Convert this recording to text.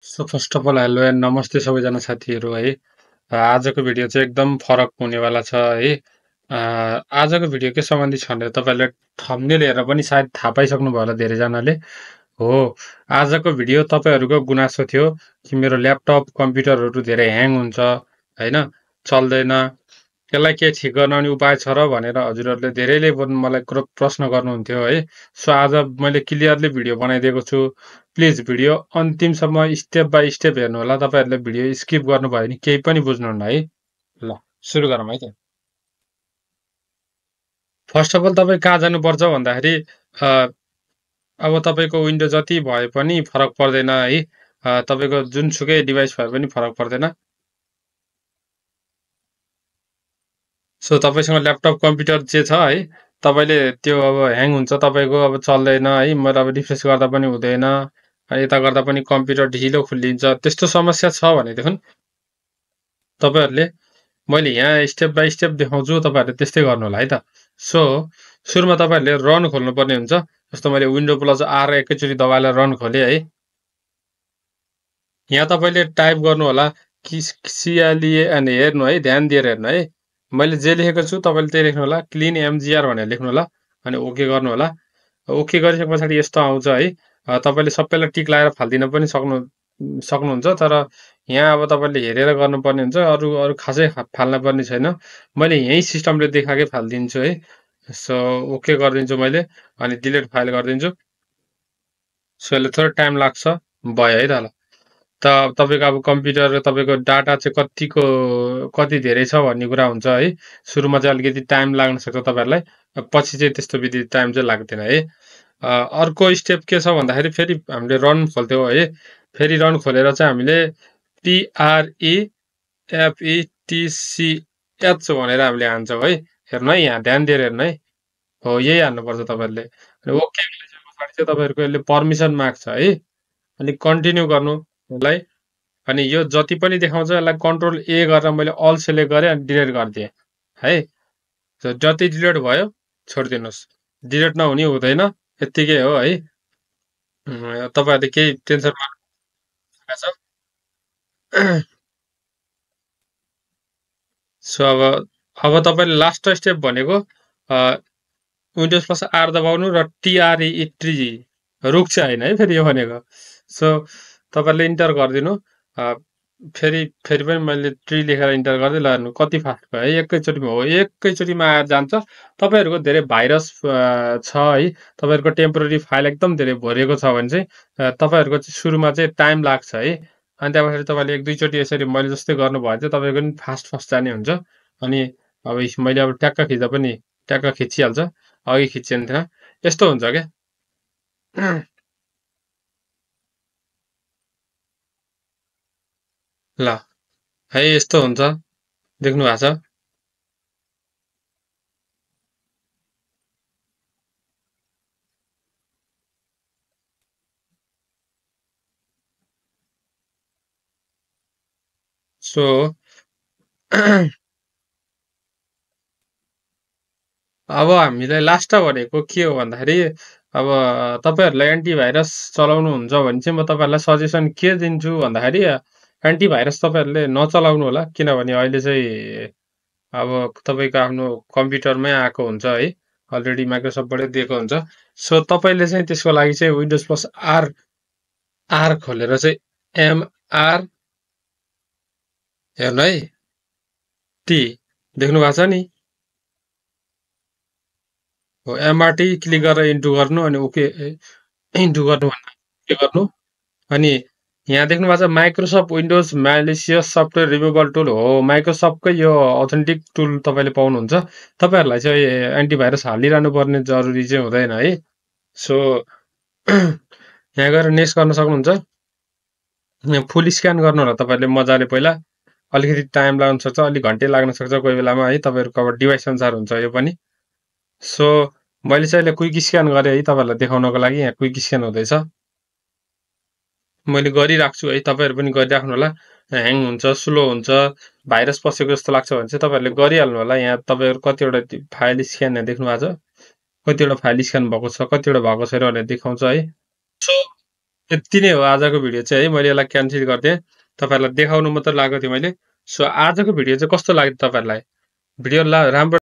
So first of all hello and नमस्ते सबैजना साथीहरू है। आजको भिडियो चाहिँ एकदम फरक हुनेवाला छ है। आजको भिडियो के सम्बन्धी छ भने तपाईँहरूले थम्बनेल हेरेर पनि सायद थाहा पाइसक्नु भयो होला धेरैजनाले। हो, आजको भिडियो तपाईँहरूको गुनासो थियो कि मेरो ल्यापटप कम्प्युटरहरू धेरै ह्याङ हुन्छ होइन, चल्दैन। यसलाई के ठिक गर्न आउने उपाय छ र भनेर हजुरहरूले धेरैले मलाई प्रश्न गर्नुहुन्थ्यो है। सो आज मैले क्लियरली भिडियो बनाइदिएको छु। प्लिज भिडियो अन्तिमसम्म स्टेप बाई स्टेप हेर्नु होला। तपाईँहरूले भिडियो स्किप गर्नुभयो भने केही पनि बुझ्नुहुन्न है। ल सुरु गरौँ है त। फर्स्ट अफ अल तपाईँ कहाँ जानुपर्छ भन्दाखेरि अब तपाईँको विन्डो जति भए पनि फरक पर्दैन है। तपाईँको जुनसुकै डिभाइस भए पनि फरक पर्दैन। सो तपाईँसँग ल्यापटप कम्प्युटर जे छ है, तपाईँले त्यो अब ह्याङ हुन्छ, तपाईँको अब चल्दैन है, मैले अब रिफ्रेस गर्दा पनि हुँदैन, यता गर्दा पनि कम्प्युटर ढिलो खुलिन्छ, त्यस्तो समस्या छ भनेदेखि तपाईँहरूले मैले यहाँ स्टेप बाई स्टेप देखाउँछु, तपाईँहरूले त्यस्तै गर्नु होला है त। सो सुरुमा तपाईँहरूले रन खोल्नुपर्ने हुन्छ। जस्तो मैले विन्डो प्लस आर एकैचोटि दबाएर रन खोलेँ है। यहाँ तपाईँले टाइप गर्नु होला कि सिएलइएन हेर्नु है, ध्यान दिएर हेर्नु है। मैले जे लेखेको छु तपाईँले त्यही लेख्नु होला, क्लिन एमजिआर भनेर लेख्नु होला अनि ओके गर्नु होला। ओके गरिसके पछाडि यस्तो आउँछ है। तपाईँले सबैलाई टिक लगाएर फालिदिन पनि सक्नुहुन्छ, तर यहाँ अब तपाईँले हेरेर गर्नुपर्ने हुन्छ। अरू अरू खासै फाल्न पर्ने छैन। मैले यही सिस्टमले देखाएकै फालिदिन्छु है। सो ओके गरिदिन्छु मैले अनि डिलिट फाइल गरिदिन्छु। सो यसले थोरै टाइम लाग्छ, भयो है त। ल त तपाईँको अब कम्प्युटर तपाईँको डाटा चाहिँ कति धेरै छ भन्ने कुरा हुन्छ है। सुरुमा चाहिँ अलिकति टाइम लाग्न सक्छ तपाईँहरूलाई, पछि चाहिँ त्यस्तो विधि टाइम चाहिँ लाग्दैन है। अर्को स्टेप के छ भन्दाखेरि फेरि हामीले रन खोल्थ्यौँ है। फेरि रन खोलेर चाहिँ हामीले PREFETCH भनेर हामीले हान्छौँ है। हेर्नु है, यहाँ ध्यान दिएर हेर्नु है। हो, यही हान्नुपर्छ तपाईँहरूले। अनि ओके भनेपछि चाहिँ तपाईँहरूको यसले पर्मिसन माग्छ है। अनि कन्टिन्यू गर्नु यसलाई। अनि यो जति पनि देखाउँछ यसलाई कन्ट्रोल ए गरेर मैले अल सेलेक्ट गरेँ अनि डिलिट गरिदिएँ है। जति डिलिट भयो छोडिदिनुहोस्, डिलिट नहुने हुँदैन, यत्तिकै हो है। तपाईँहरूले केही टेन्सन लिएको छ। सो अब तपाईँले लास्ट स्टेप भनेको विन्डोज प्लस आर दबाउनु र टिआरई रुक्छ होइन है फेरि यो भनेको। सो तपाईँहरूले इन्टर गरिदिनु। फेरि पनि मैले ट्री लेखेर इन्टर गर्दै ल कति फास्ट भयो है, एकैचोटिमा हो, एकैचोटिमा आएर जान्छ। तपाईँहरूको धेरै भाइरस छ है, तपाईँहरूको टेम्पोररी फाइल एकदम धेरै भरिएको छ भने चाहिँ तपाईँहरूको चाहिँ सुरुमा चाहिँ टाइम लाग्छ है। अनि त्यहाँबाट तपाईँले एक दुईचोटि यसरी मैले जस्तै गर्नुभयो भने चाहिँ तपाईँको पनि फास्ट जाने हुन्छ। अनि अब मैले अब ट्याक्क खिच्दा पनि ट्याक्क खिचिहाल्छ, अघि खिचेन थिएन, यस्तो हुन्छ क्या। ल है, यस्तो हुन्छ, देख्नु भएको छ। सो अब हामीलाई लास्ट भनेको के हो भन्दाखेरि अब तपाईँहरूलाई एन्टिभाइरस चलाउनुहुन्छ भने चाहिँ म तपाईँहरूलाई सजेसन के दिन्छु भन्दाखेरि एन्टिभाइरस तपाईँहरूले नचलाउनु होला। किनभने अहिले चाहिँ अब तपाईँको आफ्नो कम्प्युटरमै आएको हुन्छ है, अलरेडी माइक्रोसफ्टबाटै दिएको हुन्छ। सो तपाईँले चाहिँ त्यसको लागि चाहिँ विन्डोज प्लस आर खोलेर चाहिँ एमआर हेर्नु है, टी देख्नु भएको छ नि। हो, एमआरटी क्लिक गरेर इन्टु गर्नु अनि ओके इन्टु गर्नु भन्दा के गर्नु। अनि यहाँ देख्नु भएको छ Microsoft Windows malicious software removal tool हो, माइक्रोसफ्टकै यो अथेन्टिक टुल तपाईँले पाउनुहुन्छ। तपाईँहरूलाई चाहिँ एन्टिभाइरस हालिरहनु पर्ने जरुरी चाहिँ हुँदैन है। सो यहाँ गएर नेक्स्ट गर्न सक्नुहुन्छ। फुल स्क्यान गर्नु होला तपाईँहरूले मजाले। पहिला अलिकति टाइम लाग्न सक्छ, अलिक घन्टै लाग्न सक्छ कोही बेलामा है, तपाईँहरूको अब डिभाइस अनुसार हुन्छ यो पनि। सो मैले चाहिँ अहिले क्विक स्क्यान गरेँ है तपाईँहरूलाई देखाउनको लागि। यहाँ क्विक स्क्यान हुँदैछ, मैले गरिराख्छु है, तपाईँहरू पनि गरिराख्नु होला। ह्याङ हुन्छ, स्लो हुन्छ, भाइरस पसेको जस्तो लाग्छ भने चाहिँ तपाईँहरूले गरिहाल्नु होला। यहाँ तपाईँहरू कतिवटा फाइल स्क्यान यहाँ देख्नु भएको छ, कतिवटा फाइल स्क्यान भएको छ, कतिवटा भएको छैन भनेर देखाउँछ है। सो यति नै हो आजको भिडियो चाहिँ है। मैले यसलाई क्यान्सल गरिदिएँ। तपाईँहरूलाई देखाउनु मात्र लागेको थियो मैले। सो आजको भिडियो चाहिँ कस्तो लाग्यो तपाईँहरूलाई? भिडियो राम्रो